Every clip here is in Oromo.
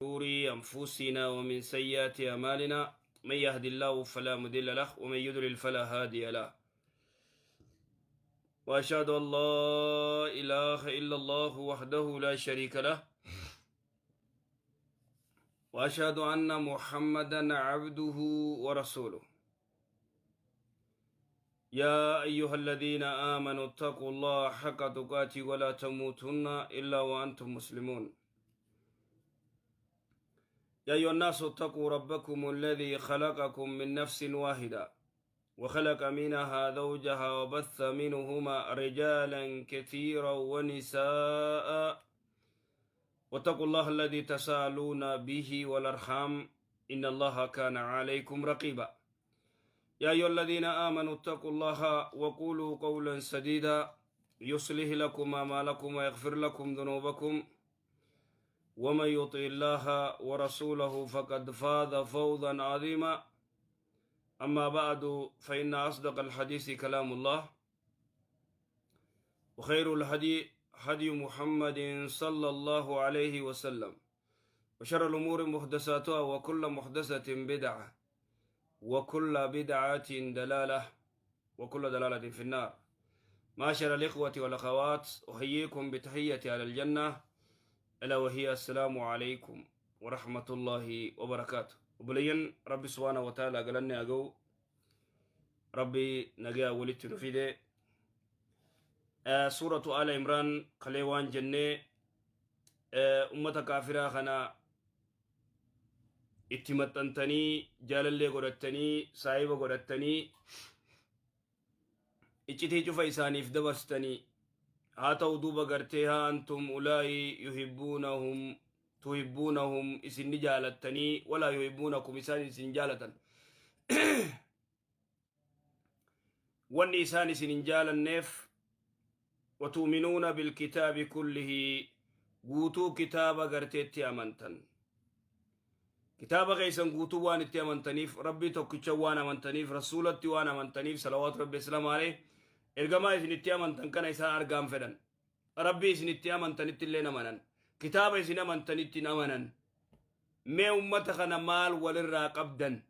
شرور أنفسنا ومن سيئات أعمالنا، من يهد الله فلا مضل له ومن يضلل فلا هادي له، وأشهد أن لا إله إلا الله وحده لا شريك له، وأشهد أن محمدا عبده ورسوله. يا أيها الذين آمنوا اتقوا الله حق تقاته ولا تموتن إلا وأنتم مسلمون. يا أيها الناس اتقوا ربكم الذي خلقكم من نفس واحدة وخلق منها زوجها وبث منهما رجالا كثيرا ونساء، واتقوا الله الذي تساءلون به والأرحام إن الله كان عليكم رقيبا. يا أيها الذين آمنوا اتقوا الله وقولوا قولا سديدا يصلح لكم أعمالكم ويغفر لكم ذنوبكم، ومن يطع الله ورسوله فقد فاز فوزا عظيما. أما بعد، فإن أصدق الحديث كلام الله، وخير الهدي هدي محمد صلى الله عليه وسلم، وشر الأمور محدثاتها، وكل محدثة بدعة، وكل بدعة دلالة، وكل دلالة في النار. معاشر الإخوة والأخوات، أحييكم بتحية على الجنة، ألا وهي السلام عليكم ورحمة الله وبركاته. Obboleeyyan Rabbi سبحانه وتعالى galanni haa ga'u. Rabbi nagaa walitti nu fide. Suuratu Aala Imraan kalee waan jennee, ummata kaafiraa kana itti maxxantanii, jaalallee godhattanii, saahiba godhattanii, iccitii cufa isaaniif dabarsitanii haa ta'u, duuba gartee ها أنتم أولئك يحبونهم تحبونهم isin ni jaalattanii، ولا يحبونكم isaan isin jaalatan. Wanni isaan isin hin jaalanneef وتؤمنون بالكتاب كله guutuu kitaaba garteetti amantan. Kitaaba keessan guutuu waan itti amantaniif, Rabbii tokkicha waan amantaniif, rasuulatti waan amantaniif صلوات ربي وسلامه عليه, ergamaa isin itti amantan kana isaan argaan fedhan. Rabbii isin itti amantanitti illee amanan, kitaaba isin amantanitti hin amanan. Mee ummata kana maal walirraa qabdan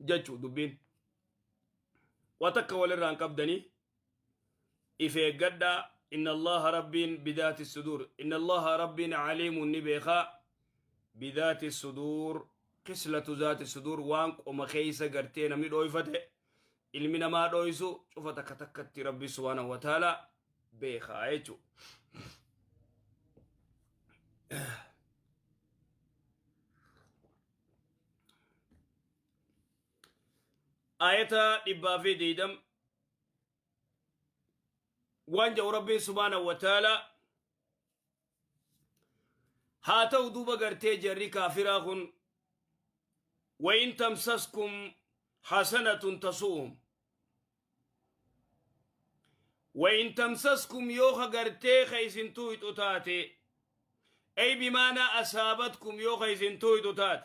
jechuu dubbiin. Waa takka walirraa hin qabdanii, if eeggadhaa. إن الله rabbiin بذات الصدور، إن الله rabbiin عليم ni beekaa، بذات الصدور خصلة ذات الصدور waan qoma keeysa gartee namni dhooyfate, ilmi namaa dhooysu cufa takka takkatti Rabbi سبحانه وتعالى beekaa jechuu. Ayata 120 waan jedhu Rabbiin سبحانه وتعالى haa ta'u, duuba gartee jarri kaafiraa kun وإن تمسسكم حسنة تسؤهم. وإن تمسسكم yoo ka gartee ka isin tuyxu taate، أي بمعنى أصابتكم yoo ka isin tuyxu taate،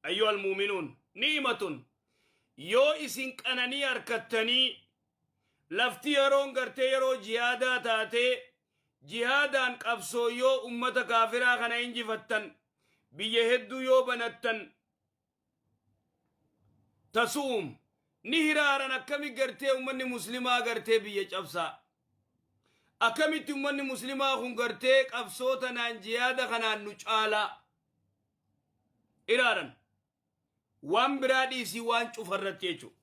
أيها المؤمنون، نعمة yoo isin qananii harkattanii, lafti yeroon gartee yeroo jihaadaa taate, jihaadaan qabsoo yoo ummata kaafiraa kana injifattan, biyya hedduu yoo banattan, تسؤهم ni hiraaran. Akkami gartee ummanni muslimaa gartee biyya cabsaa? Akkamitti ummanni muslimaa kun gartee qabsoo tanaan, jihaada kanaan nu caalaa iraaran? Waan biraa dhiisii, waan cufarratti jechuudha.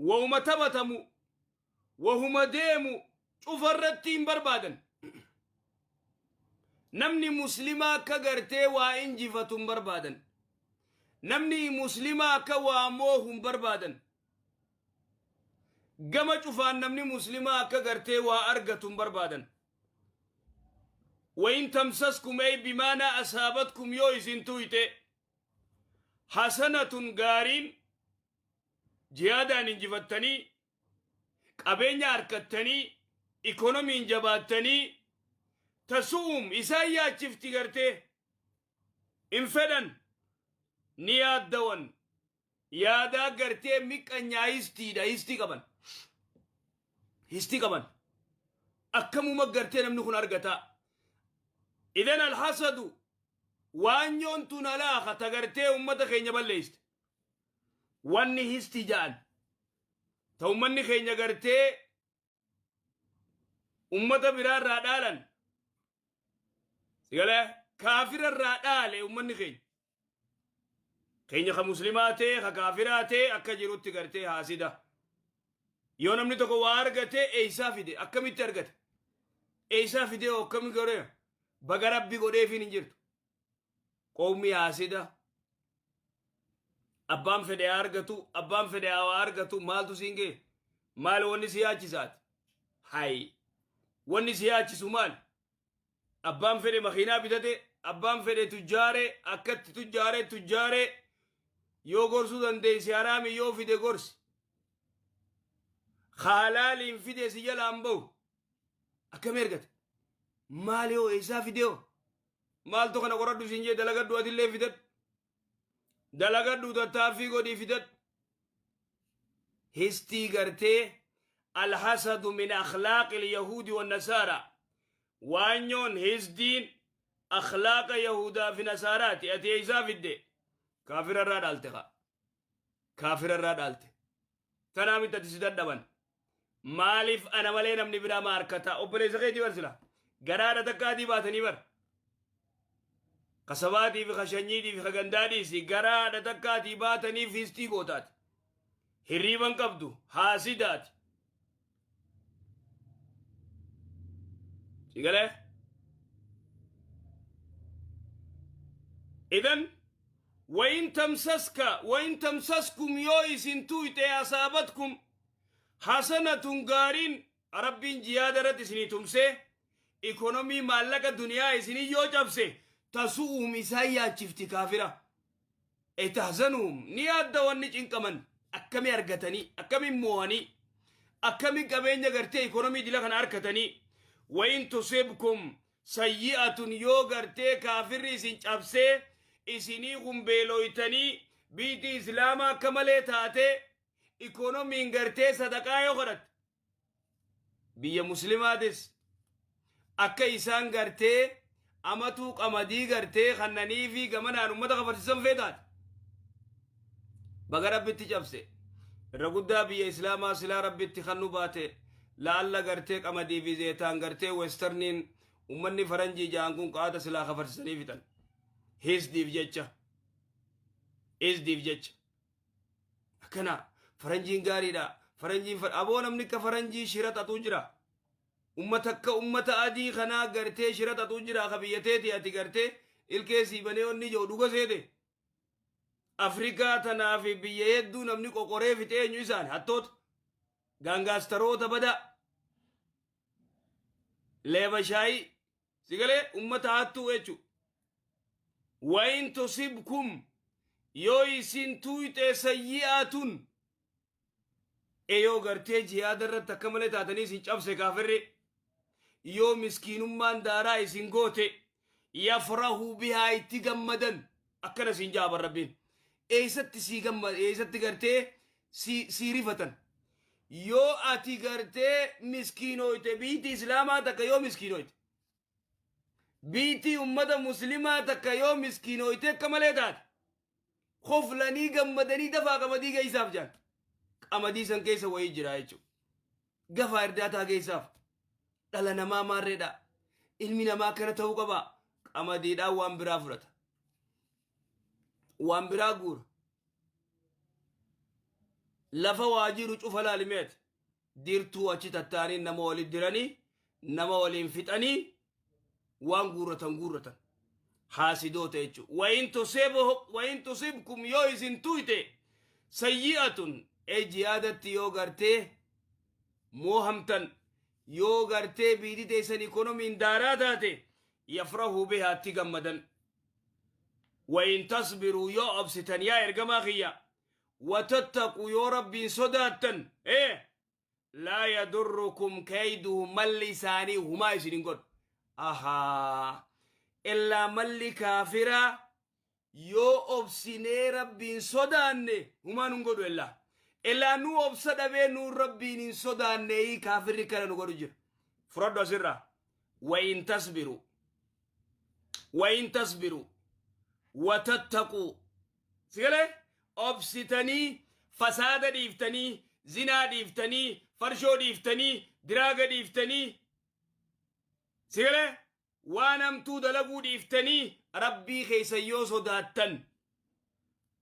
Wahuma taphatamu, wahuma deemu cufarratti hin barbaadan. Namni muslimaa akka gartee waa injifatu hin barbaadan. Namni muslimaa akka waa moohu hin barbaadan. Gama cufaan namni muslimaa akka gartee waa argatu hin barbaadan. وإن تمسسكم أي بمعنى أصابتكم yoo isin tuyte حسنة gaariin, jihaadaan injifattanii, qabeenya harkattanii, ikonomiin jabaattanii, تسؤهم isaan yaachifti. Gartee hin fedhan, ni yaaddawan. Yaadaa gartee miqqanyaa histiidha, histii qaban, histii qaban. Akkamuma gartee namni kun argataa? Idan alhasadu waanyoon tun alaaqa tagartee ummata keenya balleessite. Wanni histi ja'an ta ummanni keenya gartee ummata biraarraa dhaalan, sigalee kaafirarraa dhaale. Ummanni keenya ka muslimaa ta'e, ka kaafiraa ta'e, akka jirutti gartee haasida. Yoo namni tokko waa argate, eeysaa fide, akkamitti argate, eeysaa fide, akkami godhe, baga Rabbi godheefiin hin jirtu. Qowmi haasida. Abbaan fedhe haa argatu, abbaan fedhe haa argatu, maaltu siin ga'e? Maal wanni si yaachisaati? Hay, wanni si yaachisu maal? Abbaan fedhe makiinaa bitate, abbaan fedhe tujjaare, akkatti tujjaare tujjaare. Yoo gorsuu dandeessi, haraami yoo fide gorsi. Halaaliin fide si jalaan bahu. Akkami argate, maal yoo eessaa fide yoo maaltu kana qoradhu siin jee? Dalagadhu, atillee fidadhu, dalagadhu, tattaaffii godhii fidadhu. Histii gartee الحسد من أخلاق اليهود والنصارى. Waanyoon hisdiin akhlaaqa yahudaa fi nasaaraati. Ati eeysaa fidde? Kaafira irraa dhaalte kaa, kaafira irraa dhaalte. Tanaa miti ati si dadhaban. Maaliif ana malee namni biraa ma harkata? Obboleessa keetii bar, sila garaadha takkaatii baatanii bar. Kasabaatii fi kashanyiitii fi kagandaadhiisi garaadha takkaatii baataniif histii gootaati. Hirriiban qabdu, haasidaati. Si galee? Idan وإن تمسسك وإن تمسسكم yoo isin tuyxe أصابتكم حسنة gaariin, Rabbiin jihaada irratti isinii tumsee ikonomii maallaqa duniyaa isinii yoo cabse, تسؤهم isaan yaachifti kaafira. E تحزنهم ni yaadda. Wanni cinqaman akkami argatanii, akkami moo'anii, akkami qabeenya gartee ikonomii dila kana argatanii. وإن تصبكم سيئة yoo gartee kaafirri isin cabsee isinii humbeelooytanii, biitii islaamaa akka malee taate, ikonomiin gartee sadaqaa yoo godhatte, biyya muslimaatis akka isaan gartee amatuu qamadii gartee kannanii fi gamanaan ummata kafarsiisan feetaate, baga Rabbitti cabse. Irra guddaa biyya islaamaa silaa Rabbitti kannu baate, la'alla gartee qamadii fi zeetaan gartee westerniin ummanni faranjii ja'an kun qaata silaa kafarsisanii fixan. Hisdiif jecha, hisdiif jecha akkana. Faranjiin gaariidha, faranjiin aboo namni akka faranjii shira xaxuu jira. Ummata akka ummata adii kanaa gartee shira xaxuu jira. Ka biyya teeti ati gartee ilkee siibanee onni jiru dhuga seete. Afrikaa tanaa fi biyya hedduu namni qoqoree fixe eenyu? Isaan hattoota, gangsteroota, badaa leeba shaayii sigalee, ummata hattuu jechu. وإن تصبكم yoo isin tuyxe سيئة e yoo gartee jihaada irratti akka malee taatanii isin cabse kaafirri, yoo miskiinummaan daaraa isin goote, يفرحوا بها itti gammadan. Akkana isin jaaban Rabbiin. Eessatti sii gammad, eessatti gartee sii rifatan? Yoo ati gartee miskiinoyte, biitii islaamaa takka yoo miskiinoyte, biitii ummata muslimaa takka yoo miskiinoyte akka malee taate, koflanii gammadanii dafaa qamadii geessaaf jaan. Qamadii san keessa wayii jira jechuudha. Gafaa irdaataa geessaaf. Dhala namaa maarreedha. Ilmi namaa akkana ta'uu qaba. Qamadiidhaan waan biraa fudhata. Waan biraa guura. Lafa waa jiru cufa laalimeeti. Dirtuu achi tattaanii nama walit diranii, nama waliin fixanii, waan guurratan guurratan. Haasidoota jechuudha. وإن تصبكم yoo isin tuyte سيئة e jihaadatti yoo gartee moohamtan, yoo gartee biidii teessan ikonomiin daaraa taate, يفرحوا بها itti gammadan. وإن تصبروا yoo obsitan, yaa ergamaa kiyya, وتتقوا yoo Rabbiin sodaattan, لا يضركم كيدهم malli isaanii humaa isin hin godhu. Ahaa, illaa malli kaafiraa yoo obsinee Rabbiin sodaanne humaa nun godhu. Illaa nu obsa dhabee nuun Rabbiin hin sodaanne kaafirri kana nu godhu jira. Fudhadhu asirraa. وإن تصبروا. Wa in tasbiruu wa tattaquu, sigalee obsitanii, fasaada dhiiftanii, zinaa dhiiftanii, farshoo dhiiftanii, diraaga dhiiftanii, sigalee waan hamtuu dalaguu dhiiftanii, Rabbii keessa yoo sodaattan,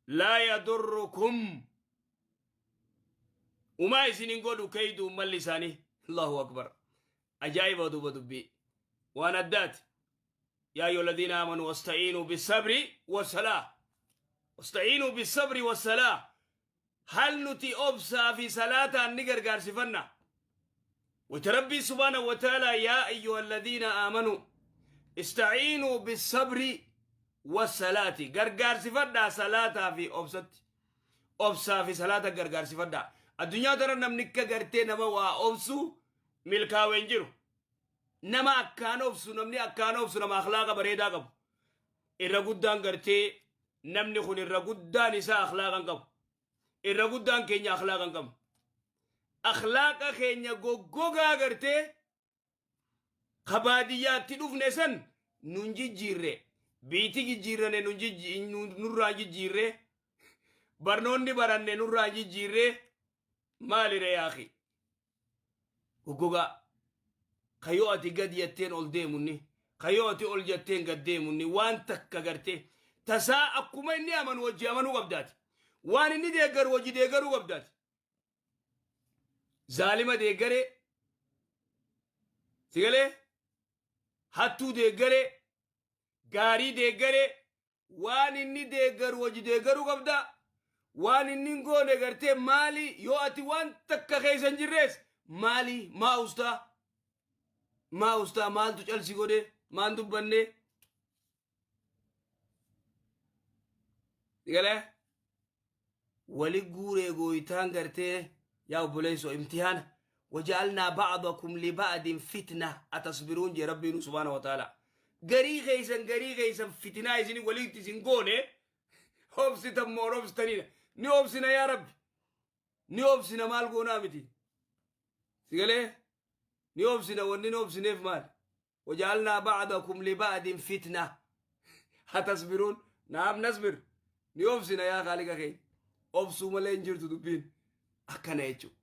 laa yadurrukum, umaa isin hin godhu, kayduhum, malli isaanii. Allahu akbar, ajaa'iba! Duuba dubbii waan addaati. Yaa ayyuha alladhiina aamanuu wasta'iinuu bisabri wassalaa, wasta'iinuu bisabri wassalaa. Hal nuti obsaa fi salaataan ni gargaarsifanna? Wata Rabbii subhaanahu wa ta'aalaa yaa ayyuha alladhiina aamanuu ista'iinuu bisabri wassalaati, gargaarsifadhaa salaataa fi obsatti, obsaa fi salaata gargaarsifadhaa. Addunyaa tana namni akka gartee nama waa obsu milkaa'u hin jiru. Nama akkaan obsu, namni akkaan obsu nama akhlaaqa bareedaa qabu. Irra guddaan gartee namni kun irra guddaan isaa akhlaaqa hin qabu. Irra guddaan keenya akhlaaqa hin qabu. Akhlaaqa keenya goggogaa gartee ka baadiyyaatti dhufne san nun jijjiirre, biiti jijjiirrane nun nurraa jijjiirre, barnoonni baranne nurraa jijjiirre. Maalire yaaki, goggogaa kayyoo ati gad jetteen ol deemunni, kayyoo ati ol jetteen gad deemunni, waan takka gartee tasaa akkuma inni amanu wajji amanuu qabdaati, waan inni deeggaru wajji deeggaruu qabdaati. Zaalima deeggaree, sigalee hattuu deeggaree, gaarii deeggaree, waan inni deeggaru wajji deeggaruu qabda. Waan inni hin goone gartee maali? Yoo ati waan takka keessa hin jirrees maali? Maa ustaa, maa ustaa? Maaltu calsi godhe? Maan dubbanne? Sigalee wali guuree gooytaan gartee yaa obboleessoo imtihaana. Waja'alnaa ba'dakum liba'din fitna atasbiruun jee Rabbiin subhaana wa ta'ala. Garii keessan garii keessan fitinaa isin walitti isin goone, obsitan moo obsitaniidha? Ni obsina yaa Rabbi, ni obsina. Maal goonaa miti? Sigalee ni obsina. Wanni ni obsineef maal? Waja'alnaa ba'dakum liba'din fitna atasbiruun. Naam, nasbir, ni obsina yaa Khaaliqa keenya. Obsuu malee hin jirtu dubbiin. Akkana jechuudha.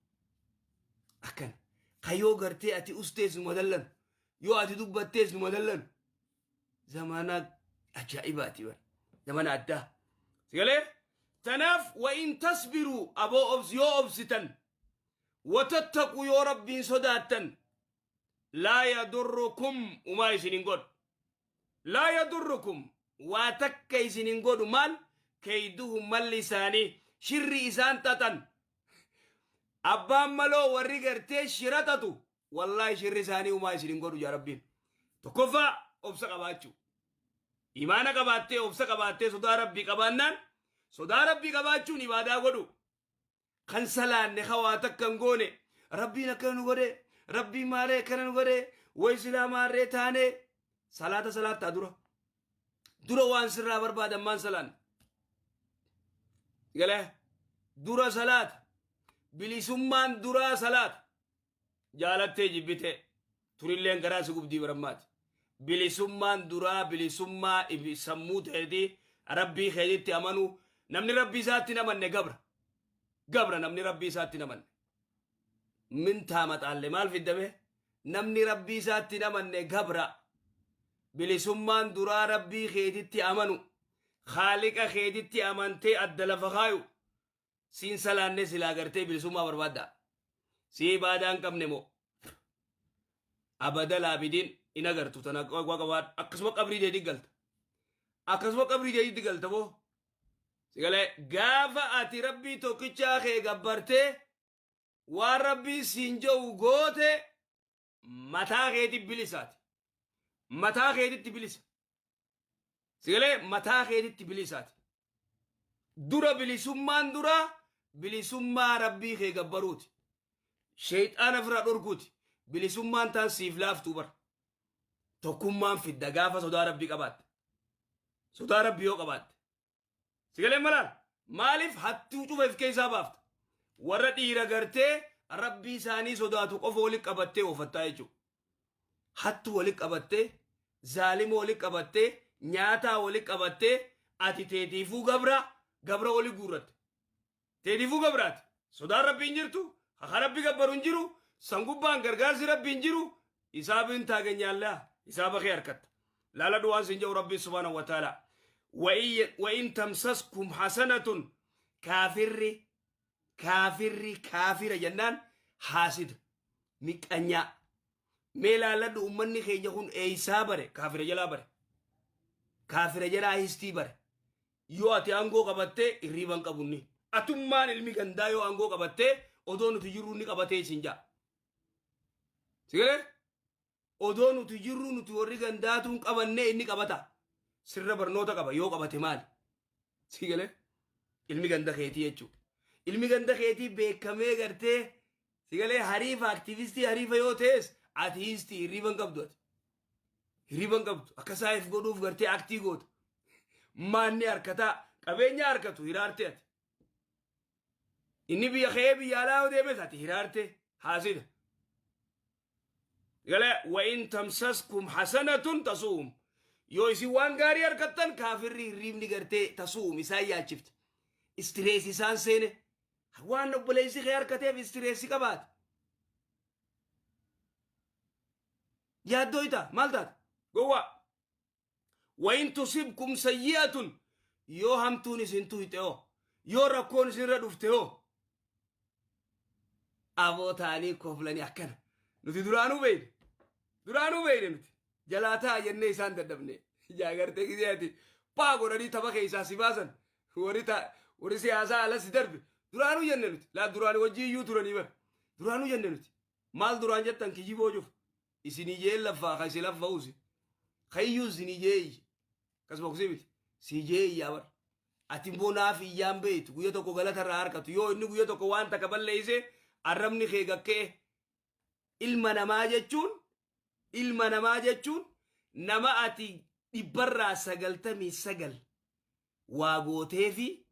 Akkana kayyoo gartee ati ustees numa dallanu, yoo ati dubbattees numa dallanu. Zamana ajaa'ibaati bar, zamana addaa. Sigalee tanaaf wa in tasbiruu, aboo obs, yoo obsitan, watattaqu, yoo Rabbiin sodaattan, laa yadurrukum, umaa isin hin godhu. Laa yadurrukum, waa takka isin hin godhu. Maal? Kayduhum, malli isaanii, shirri isaan xaxan. Abbaan maloo warri gartee shira xaxu, wallaahi shirri isaanii umaa isin hin godhu jaa Rabbiin. Tokkoffaa obsa qabaachuu, imaana qabaattee, obsa qabaattee, sodaa Rabbii qabaannaan, sodaa Rabbii qabaachuun ibaadaa godhu. Kan salaanne, ka waa takka hin goone, Rabbiin akkana nu godhe, Rabbiin maaree akkana nu godhe, way silaa maarree taane. Salaata salaattaa dura dura waan sirraa barbaadan maan salaanne? Galee dura salaata. Bilisummaan duraa salaata. Jaalattee jibbitee turilleen garaa si gubdii barammaati. Bilisummaan duraa bilisummaa sammuu ta'eeti, Rabbii keetitti amanuu. Namni Rabbii isaatti hin amanne gabra, gabra. Namni Rabbii isaatti hin amanne min taamaxaalle maal fiddame? Namni Rabbii isaatti hin amanne gabra. Bilisummaan duraa Rabbii keetitti amanu, Khaaliqa keetitti amantee adda lafa kaayu. Siin salaanne silaa gartee bilisummaa barbaadda si ibaadaa hin qabne moo abada laabidiin hin agartu. Tana qabaadhu, akkasuma qabrii deetii galta, akkasuma qabrii deetiitti galta moo. Sigalee gaafa ati Rabbii tokkichaa kee gabbartee waan Rabbii siin jedhu goote, mataa keetti bilisaati, mataa keetitti bilisa. Sigalee mataa keetitti bilisaati. Dura bilisummaan dura bilisummaa Rabbii kee gabbaruuti, sheexaana ofirraa dhorkuuti. Bilisummaan taan siif laaftuu bar. Tokkummaan fidda gaafa sodaa Rabbii qabaatte. Sodaa Rabbii yoo qabaatte, sigalee malaan maaliif hattuu cufa if keessaa baafta? Warra dhiira gartee Rabbii isaanii sodaatu qofa walitti qabattee oofattaa jechuudha. Hattuu walitti qabattee, zaalima walitti qabattee, Nyaataa wali qabattee ati teetiifuu gabra gabra wali guurratte. Teetiifuu gabraati. Sodaan Rabbii hin jirtu, haka Rabbi gabbaru hin jiru, san gubbaan gargaarsi Rabbii hin jiru, hisaabin taagenyaallaa hisaaba kee harkatta. Laaladhu waan sin jedhu Rabbiin subhaanahu wa ta'ala. Wa in tamsaskum hasanatun, kaafirri kaafirri kaafira jennaan haasida miqqanyaa. Mee laaladhu, ummanni keenya kun eeysaa bare? Kaafira jalaa bare, kaafira jalaa histii bare. Yoo ati aangoo qabattee hirriiban qabunni, atummaan ilmi gandaa yoo aangoo qabattee, odoo nuti jirru inni qabatee isin jaa. Sigalee odoo nuti jirru, nuti warri gandaatuun qabannee inni qabata, sirra barnoota qaba. Yoo qabate maali? Sigalee ilmi ganda keetii jechuudha. Ilmi ganda keetii beekamee gartee, sigalee, hariifa aktivistii hariifa yoo ta'es, ati histii hirriiban qabdu, ati hirriiban qabdu. Akka isaaf godhuuf gartee aktii goota. Maanni harkataa qabeenya harkatu hiraarte ati. Inni biyya ka'ee biyya alaa yoo deemes, ati hiraarte, haasida. Galee وإن تمسسكم حسنة تسؤهم, yoo isin waan gaarii harkattan, kaafirri hirriibni gartee تسؤهم isaan yaachifte, stress isaan seene. Waan obboleessi kee harkateef stress qabaate, yaaddoo ita maal taate gowwaa. وإن تصبكم سيئة, yoo hamtuun isin tuyxe hoo, yoo rakkoon isinirra dhufte hoo, aboo ta'anii koflanii akkana. Nuti duraanuu beeyne, duraanuu beeyne, nuti jalaa ta'a jennee isaan dadhabne. Jaagartee gisee ati paa godhanii tapha keessaa si baasan, warri ta warri siyaasaa ala si darbe, duraanuu jenne nuti. Laa, duraanii wajjii iyyuu turanii bar. Duraanuu jenne nuti. Maal duraan jettan? Kijiboo cufa isinii jee laffaa ka isi laffa'uusi kayyuu isinii jee iyye. Akkasuma kusii miti si jee iyyaa bar. Ati immoo naaf iyyaan beeytu guyya tokko galata irraa harkatu. Yoo inni guyya tokko waan takka balleeyse, arrabni kee gakkee. Ilma namaa jechuun, ilma namaa jechuun nama ati 99% waa gootee fi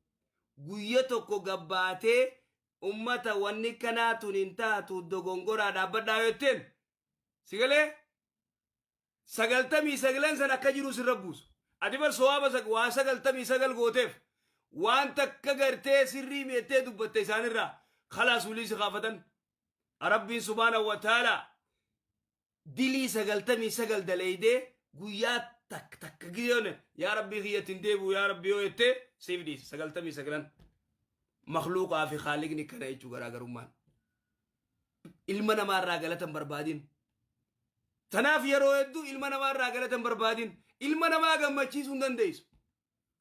guyya tokko gabbaatee ummata wanni kanaa tun hin taatu, dogongoraa dhaabbadhaa yoo jetteen, sigalee 99n san akka jiru sirra buusu. Ati bar sowaaba waa 99 gooteef, waan takka gartee sirrii meettee dubbatte isaanirraa, خلاص walii si kaafatan. Rabbiin سبحانه وتعالى dilii 99 daleeydee guyyaa takka takka giyoone, yaa Rabbii kiyyatin deebi'u, yaa Rabbii yoo jettee, siif dhiisa 99n. Makluuqaa fi haaliqni kana jechuu garaagarummaan. Ilma namaarraa galatan barbaadin. Tanaaf yeroo hedduu ilma namaarraa galatan barbaadin. Ilma namaa gammachiisuu hin dandeessu.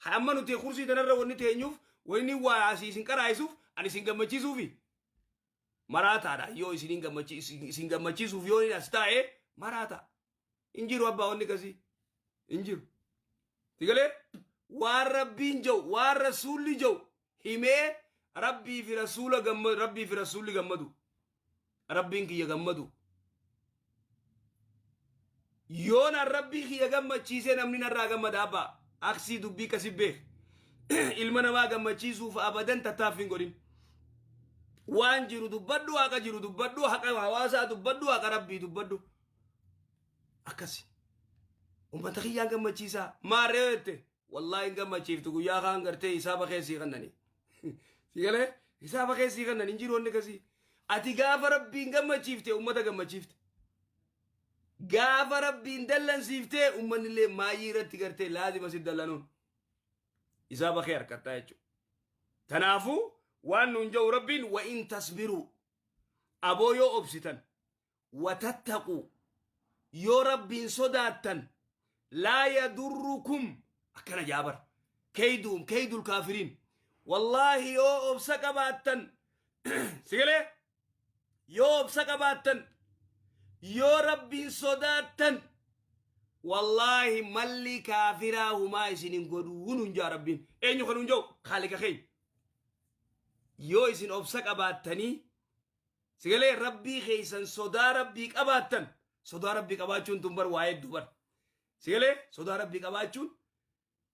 Amma nuti kursii tanarra wanni teenyuuf, wanni waa asii isin qaraayisuuf, ani isin gammachiisuufi. Maraataadha yoo isin gammachiisuuf yoo inni as taa'e maraata. Hin jiru abbaa, wanni kasii. Hin jiru. Sigalee waan Rabbiin jiru, waan Rasuulli jiru himee, Rabbii fi Rasuula gammadu, Rabbii fi Rasuulli gammadu. Rabbiin kiyya gammadu. Yoo nan Rabbii kiyya gammachiisee, namni narraa gammada abbaa. Aksii dubbii kasi beek. Ilma namaa gammachiisuuf abadan tattaaffii hin godhin. Waan jiru dubbadhu, haqa jiru dubbadhu, haqa hawaasaa dubbadhu, haqa Rabbii dubbadhu. Akkasi. Uummata kiyyaan gammachiisaa. Maarree yoo jette, wallaahi hin gammachiiftu. Guyyaa kaan gartee hisaaba keessii kannani. Sigalee hisaaba keessii kannan hin jiru wanni kasii. Ati gaafa Rabbiin gammachiifte, uummata gammachiifte. Gaafa Rabbiin dallansiiftee, uummanni illee maayii irratti gartee laazima si dallanuun. Hisaaba kee harkattaa jechuudha. Kanaafuu waan nuun jedhu Rabbiin, وإن تصبروا, aboo yoo obsitan, وتتقوا, yoo Rabbiin sodaattan, لا يضركم akkana jaabar كيدهم كيد الكافرين. Wallaahi yoo obsa qabaattan, sigalee yoo obsa qabaattan, yoo Rabbiin sodaattan, wallaahi malli kaafiraa humaa isin hin godhuu nun jaa Rabbiin. Eenyu kan nun jedhu? Khaalika keenya. Yoo isin obsa qabaattanii, sigalee, Rabbii keessan sodaa Rabbii qabaattan. Sodaa Rabbii qabaachuun tun bar waa hedduu bar. Sigalee sodaa Rabbii qabaachuun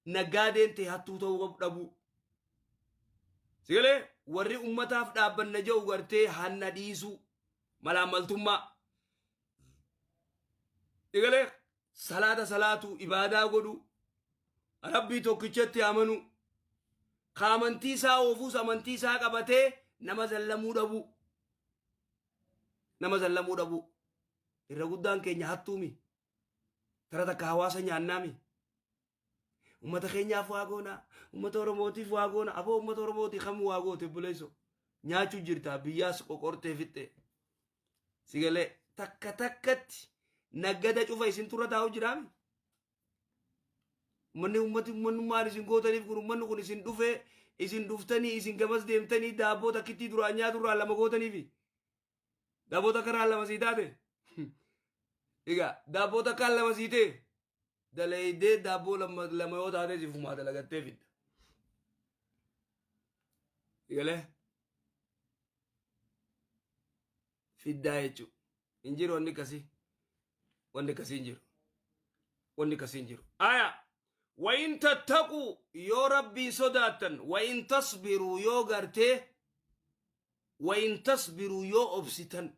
naggaadeen ta'e hattuu ta'uu dhabuu. Sigalee warri ummataaf dhaabbanna jedhu gartee hanna dhiisuu, malaammaltummaa. Sigalee salaata salaatuu, ibaadaa godhuu. Rabbii tokkichatti amanu. Ka amantii isaa oofuus amantii isaa qabatee nama zallamuu dhabuu. Nama zallamuu dhabuu. Irra guddaan keenya hattuumi. Tara takka hawaasa nyaannaami. Ummata keenyaaf waa goona. Ummata Oromootiif waa goona. Aboo, ummata Oromootii kam waa goote, obboleesso? Nyaachuu jirta, biyyaas qoqortee fixxe. Sigalee takka takkatti naggada cufa isin turra taa'u jiraami. Uummanni, ummati, ummannummaan isin gootaniif kun, ummanni kun isin dhufee, isin dhuftanii, isin gamas deemtanii daabboo takkittii duraan nyaaturraa lama gootaniifi. Daabboo takka irraa lama sii taate. Egaa daabboo takkaan lama sii ta'e, dalaydee daabboo lama lama yoo taate sifumaa dalagattee fidda. Egalee fiddaa jechuudha. Hin jiru wanni akkasii. Wanni akkasii hin jiru. Wanni akkasii hin jiru. Aya. وإن تتقوا, yoo Rabbiin sodaattan, وإن تصبروا, yoo gartee, وإن تصبروا, yoo obsitan,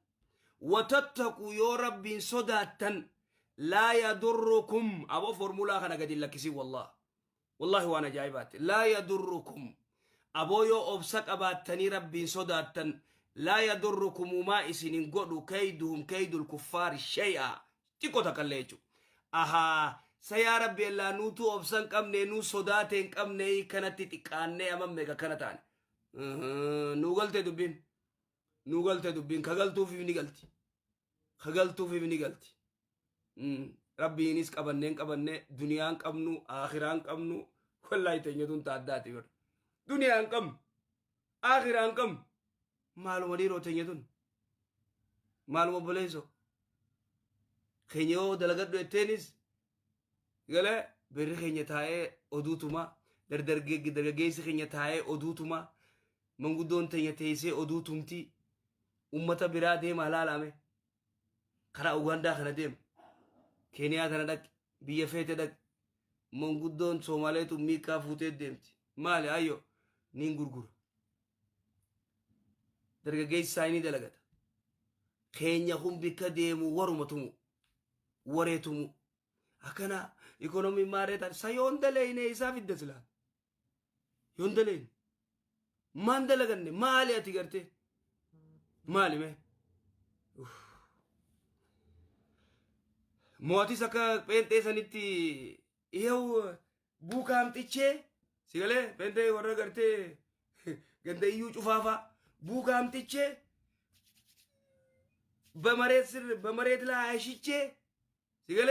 وتتقوا, yoo Rabbiin sodaattan, لا يضركم. Aboo, formulaa kana gadi lakkisii. والله والله waan ajaa'ibaatti. لا يضركم. Aboo, yoo obsa qabaattanii Rabbiin sodaattan, لا يضركم, maa isinin godhu, كيدهم, كيد الكفار, شيئا, xiqqoo takkallee jechuudha. Ahaa, sa yaa Rabbi allaa, nuutu obsa hin qabne, nuu sodaate hin qabne, kanatti xiqqaannee amma meeqa kana taane. Nuu galte dubbiin, nuu galte dubbiin. Kagaltuufiif ni galti, kagaltuufiif ni galti. Rabbiinis qabanneen qabanne, duniyaan qabnu, aakhiraan qabnu. Wallaahi, teenyatuun taaddaati bar. Duniyaan qabnu, aakhiraan qabnu, maaluma dhiiroo teenyatun, maaluma obboleesso keenya? Yoo dalagadhu jetteenis galee birri keenya taa'ee oduutuma, dargaggeessi keenya taa'ee oduutuma, manguddoon teenya teessee oduutumti. Ummata biraa deema laalame, karaa Ugaandaa kana deema, Keeniyaa tana dhaqi, biyya feete dhaqi, manguddoon Soomaaleetu miiqaa fuutee deemti. Maali ayyo? Niin gurgura. Dargaggeessi isaa ni dalagata. Keenya kun bikka deemu waruma tumu, waree tumu. Akkana ikonomii maaree taate. Sa yoon daleyne isaa fidda silaa? Yoon daleyne maan dalaganne? Maali ati gartee? Maali mee? Mootis akka pheenxee sanitti ይኸው buukaa አምጥቼ sigalee pheenxee warra gartee ganda iyyuu cufaafaa buukaa አምጥቼ በመሬት ስር በመሬት ላይ አሽቼ፣ ሲገሌ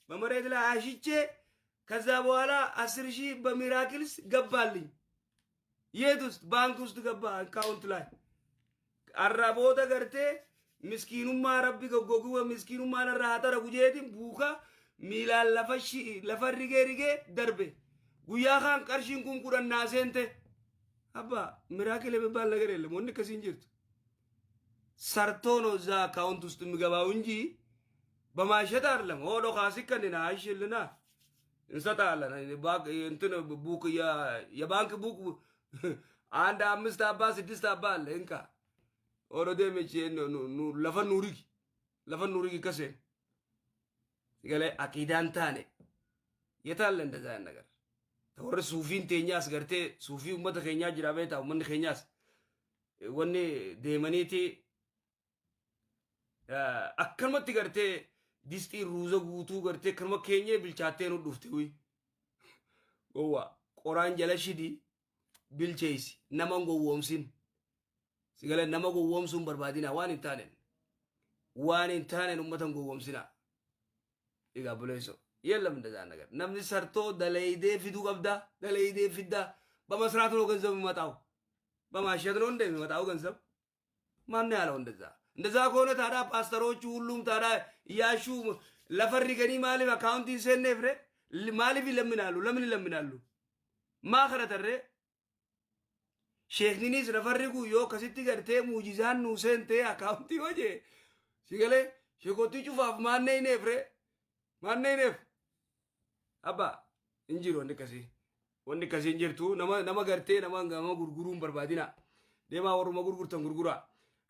በመሬት ላይ አሽቼ፣ ከዛ በኋላ 10,000 በ miracles ገባልኝ። የት ውስጥ? ባንክ ውስጥ ገባ፣ account ላይ። Arraboota gartee miskiinummaa Rabbi goggoguu, miskiinummaan irraa haa tara gujeetiin buuka miilaan lafa lafa rigee rigee darbe. Guyyaa kaan qarshiin kun 10 naa seente. Abba, miracle የሚባል ነገር የለም። Wanni akkasii hin jirtu. ሰርቶ ነው እዛ account ውስጥ የሚገባው እንጂ በማሸት አይደለም። ሆዶ ካሲከንና አይሽልና እንሰጣለን። እንትን book፣ የባንክ book አንድ አምስት አባ ስድስት አባ አለ፣ እንካ ሆዶ deemech lafa nuurigi, lafa nuurigi kaseen galee aqiidaan taane የታለ እንደዛ ያን ነገር? Warri suufiin teenyaas gartee suufii ummata keenyaa jira beektaa? Ummanni keenyaas wanni deemaniiti akkanumatti gartee distii ruuza guutuu gartee akkanuma keenyee bilchaattee nu dhufte. Wi gowwaa, qoraan jala shidi, bilcheessi, nama hin gowwoomsin. Sigalee nama gowwoomsuun barbaadina. Waan hin taaneen, waan hin taaneen ummata hin gowwoomsina. Egaa buleeso, የለም እንደዛ ነገር። Namni ሰርቶ dalaydee fiduu qabda, dalaydee fidda. በመስራት ነው ገንዘብ የሚመጣው። በማሸት ነው እንደ የሚመጣው ገንዘብ? ማን ያለው እንደዛ? እንደዛ ከሆነ ታዲያ ፓስተሮቹ ሁሉም ታዲያ እያሹ lafa riganii maaliif accountiin seenneef ree? Maaliif ይለምናሉ? ለምን ይለምናሉ? Maa kadhatarree? Sheekninis lafa rigu yoo akkasitti gartee muujizaan nuu seentee accountii hojee sigalee sheekottii cufaaf maanneeneef ree? Maanneeneef? Abba, hin jiru wanni akkasii. Wanni akkasii hin jirtu. Nama gartee nama gurguruu hin barbaadina. Deemaa, warruma gurgurtan gurguraa.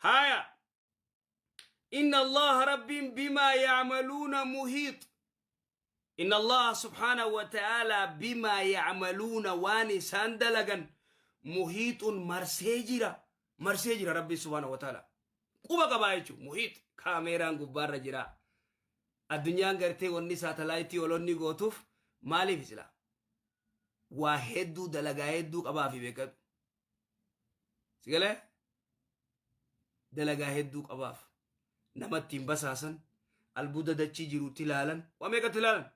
Haya. إن الله, Rabbiin, بما يعملون محيط. إن الله سبحانه وتعالى بما يعملون وان ساندلغن محيط مرسيجرا مرسيجرا ربي سبحانه وتعالى قبا قبا يجو محيط كاميران قبار جرا الدنيا غرتي وني ساتلايتي ولوني غوتوف مالي فيسلا واحدو دلغا هدو قبا في بيكت سيغله دلغا هدو قباف نمتين بساسن البودا دچي جيرو تلالن وميغا تلالن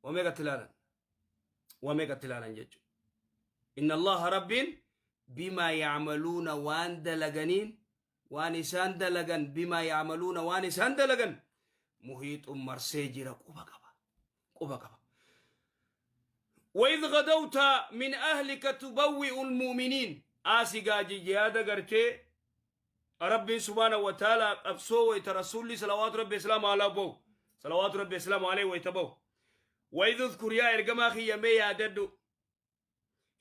وميغا تلالن وميغا تلالن جيجو إن الله رب بما يعملون وان دلغنين وان سان دلغن بما يعملون وان سان دلغن محيط مرسيجرا قبا قبا قبا قبا وإذ غدوت من أهلك تبوئ المؤمنين آسيقا جيادة قرتي ربي سبحانه وتعالى أبسو ويترسول صلوات ربي سلام على بو صلوات ربي سلام عليه ويتبو وإذ اذكر يا إرقما خي يا ددو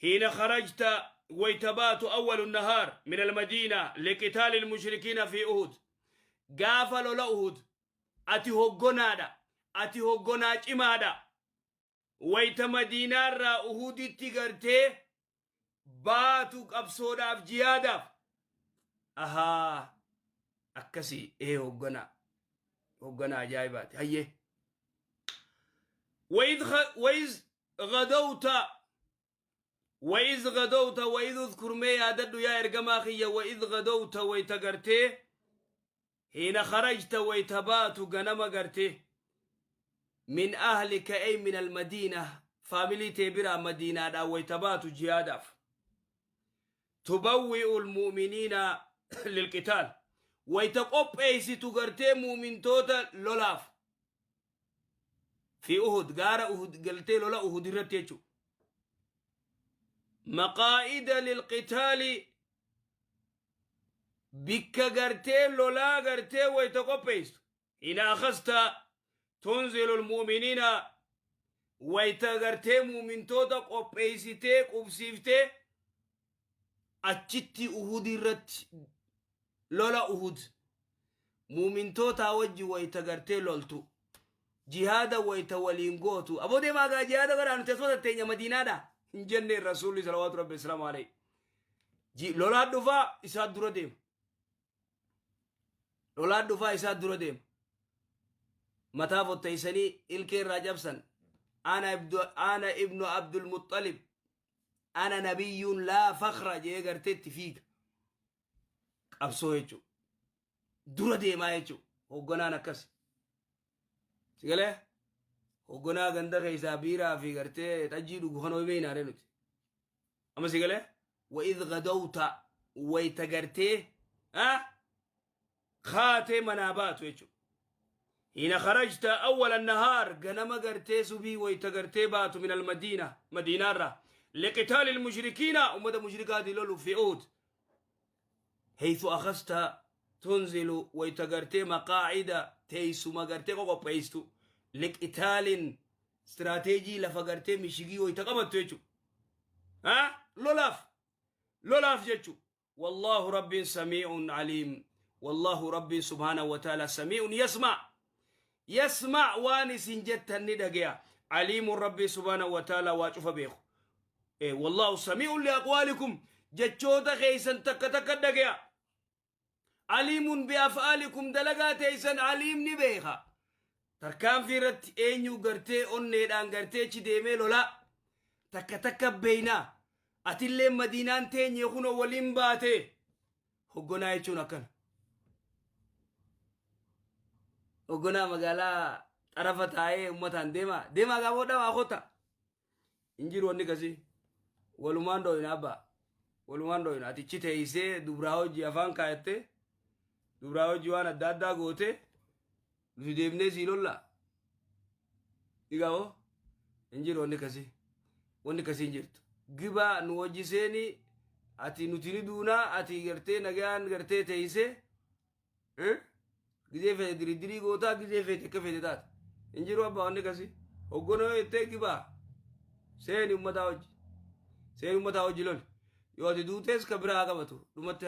حين خرجت ويتبات أول النهار من المدينة لقتال المشركين في أهد قافلوا لأهد أتي هقنا أتي هقنا إمادا ويتمدينة را أهود تيغرتي باتو أبسودا في جيادة أها أكسي إيه هقنا هقنا جايبات هيه وإذ غدوت وإذ غدوت وإذ اذكر ما يعدد يا إرجماخية وإذ غدوت ويتقرتي حين خرجت ويتبات غنم قرتي من أهلك أي من المدينة فاميلي تبرا مدينة دا ويتبات جيادف تبوئ المؤمنين للقتال ويتقب أيسي تقرتي مؤمن توتا لولاف في أهد غارة أهد قلتي لولا أهد رتيجو مقائد للقتال بك غرتي لولا غرتي ويتقبيس إن أخذت تنزل المؤمنين ويتغرتي مؤمن توتا قبيستي قبسيفتي أتشتي أهد رت لولا أهد مؤمن توتا وجي ويتغرتي لولتو جهاد ويتولين قوتو أبو دي ما جهاد غرانو تسوى تينيا مدينة دا جنة الرسول صلوات ربي السلام عليه جي لولا دفا إساد درو ديم لولا دفا إساد درو ديم متى فتيسني إلكي راجبسن أنا ابن عبد المطلب أنا نبي لا فخر جي غرتي فيك أبسو يجو درو ديم آيجو هو نكس سيقاله هقنا غندا خيسا بيرا في غرتي تجيدو غنو بين ارنوت اما سيقاله واذ غدوت ويتغرتي ها خاتي منابات ويچو حين خرجت اول النهار غنم غرتي سبي ويتغرتي بات من المدينه مدينه را لقتال المشركين امه المشركات لولو في اوت حيث اخذت تنزل ويتغرتي مقاعد تيسو مغرتي قوبيستو لقتال استراتيجي لفغرتي مشيغي ويتقبت يجو ها لولاف لولاف جچو والله رب سميع عليم والله رب سبحانه وتعالى سميع يسمع يسمع وانس جتن ندغيا عليم رب سبحانه وتعالى واچف بيخو إيه والله سميع لاقوالكم جچوتا خيسن تك تك دغيا عليم بافعالكم دلغاتيسن عليم نبيخا تركان في رت انيو غرتي اونيدان غرتي چي ديمي لولا تك تك بينا اتيلي مدينان تيني خنو ولين باتي هغنا يچون اكن هغنا مغالا طرفت اي امتان ديما ديما غابو دوا خوتا انجير وني كسي ولمان دو ينابا ولمان دو ينا تي تيسي دوبراو جي افان كايته دوبراو جوانا دادا غوته nuti siilolla igawo injiru wanni kasi injirtu giba nu wajji seeni ati nuti ni duuna ati gartee nagaan gartee teeyse gizee fete diridirii gootaa gizee fete akka fete taata injiru abbaa wanni kasi hoggonoo jettee giba seeni ummataa wajji seeni ummataa wajji loli yoo ati duutees ka biraa qabatu dhumatti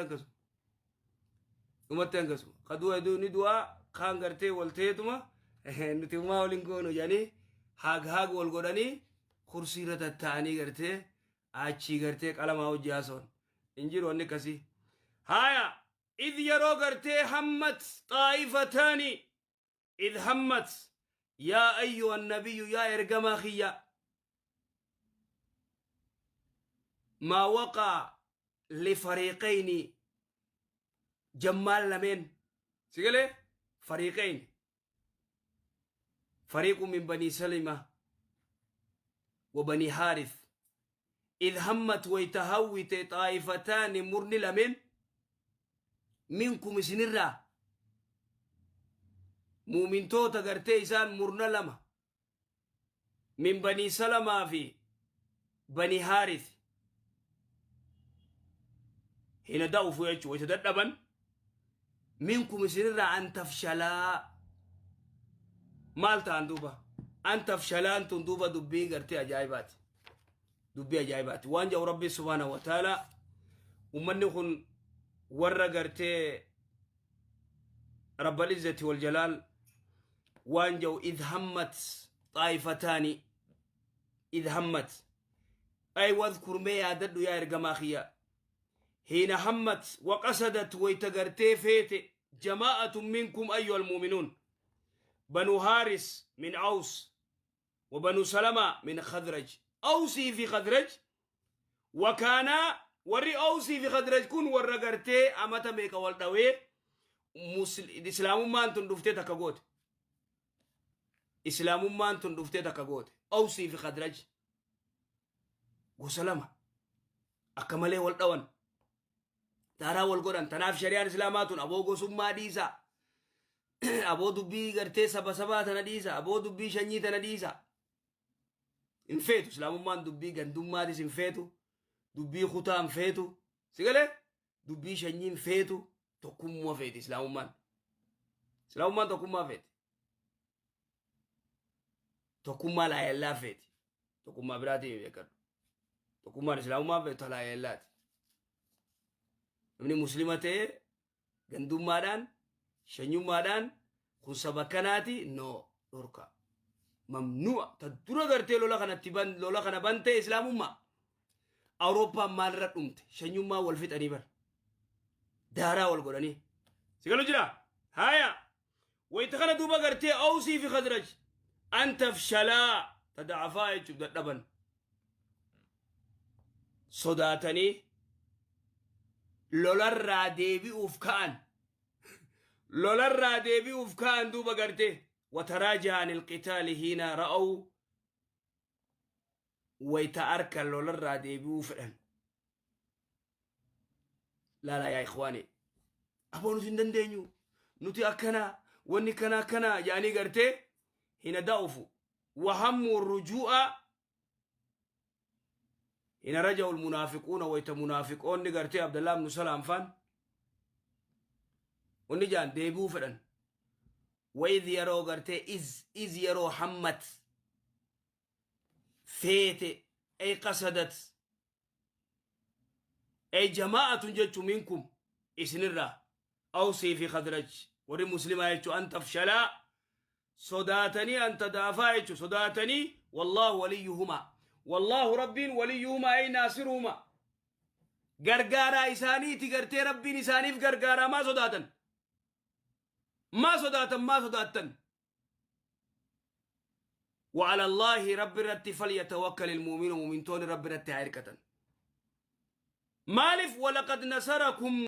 hankasu ka du'a ni du'aa kaan gartee walteetuma nuti umaa waliin goonu jedhanii Haag haag wal godhanii kursii irra tatta'anii gartee achii gartee qalamaa hojii haasawan. Hin jiru wanni akkasii. Haaya idh yeroo gartee hammat xaa'ifataani idh hammat yaa ayyuha nabiyyu yaa ergamaa kiyya maa waqaa lifariiqayni jammaan lameen si galee fariiqayni fariiqu min banii salima wa banii haarith idh hammat wayta hawwite xaa'ifataani murni lameen minkum isinirraa muumintoota gartee isaan murna lama min banii salamaa fi banii haarith hina da'ufu jechuu wayta dadhaban minkum isinirraa an tafshalaa maal ta'an duuba an tafshalaan tun duuba dubbii gartee ajaa'ibaati dubbii ajaa'ibaati waan jedhu rabbi subhaanahu wa ta'ala ummanni kun warra gartee rabbal izzati wal jalaal waan jedhu idh hammat xaa'ifataani idh hammat ay wadhkur mee yaadadhu yaa ergamaa kiyya hiina hammat waqasadat wayta gartee feete jamaa'atun minkum ayyuha almu'minuun banu haaris min aws wa banu salama min khadraj awsii fi khadraj wakaanaa warri awsii fi khadraj kun warra gartee amata meeqa wal dhawee islaamummaan tun dhuftee takka goote islaamummaan tun dhuftee takka goote awsii fi khadraj gosa lama akka malee wal dhawan daaraa wal godhan tanaaf shari'aan islaamaa tun aboo gosummaa dhiisa aboo dubbii gartee saba sabaa tana dhiisa aboo dubbii shanyii tana dhiisa hin feetu islaamummaan dubbii gandummaatis hin feetu dubbii kutaa hin feetu si galee dubbii shanyii hin feetu tokkummaa feeti islaamummaan islaamummaan tokkummaa feeti tokkummaa laayellaa feeti tokkummaa biraatiin beekadhu tokkummaan islaamummaa feetu laayellaati namni muslima ta'e gandummaadhaan shanyummaadhaan kun saba kanaati no dhorka mamnu'a ta dura gartee lola kanatti ban lola kana bantee islaamummaa awurooppaan maalirra dhumte shanyummaa wal fixanii bar daaraa wal godhanii si galu jira haya wayta kana duuba gartee awsii fi khazraj an tafshalaa tadacafaa jechuuf dadhaban sodaatanii lolarraa deebi'uuf ka'an lolarraa deebi'uuf ka'an duuba gartee wataraaja'a anil qitaali hiina ra'aw wayta arkan lolarraa deebi'uu fedhan laalaa yaa ikhwaani aboo nuti hin dandeenyu nuti akkana wanni kana akkana jedhanii gartee hina da'ufu wahammu rujuu'a hina raja'u almunaafiquuna wayta munaafiqoonni gartee abdallah ibnu salaam faan wanni jedhan deebi'uu fedhan wayid yeroo gartee iz iz yeroo hammat feete ay qasadat ay jamaa'atun jechu minkum isinirraa awsii fi khadraj warri muslimaa jechu an tafshalaa sodaatanii an tadaafaa jechu sodaatanii wallaahu waliyyuhumaa wallaahu rabbiin waliyyuhumaa ay naasiruhumaa gargaaraa isaaniiti gartee rabbiin isaaniif gargaaraa maa sodaatan maa sodaatan maa sodaattan وعلى الله رب رتي فليتوكل المؤمنون مؤمنتون رب رتي هيركتن مالف ولقد نصركم.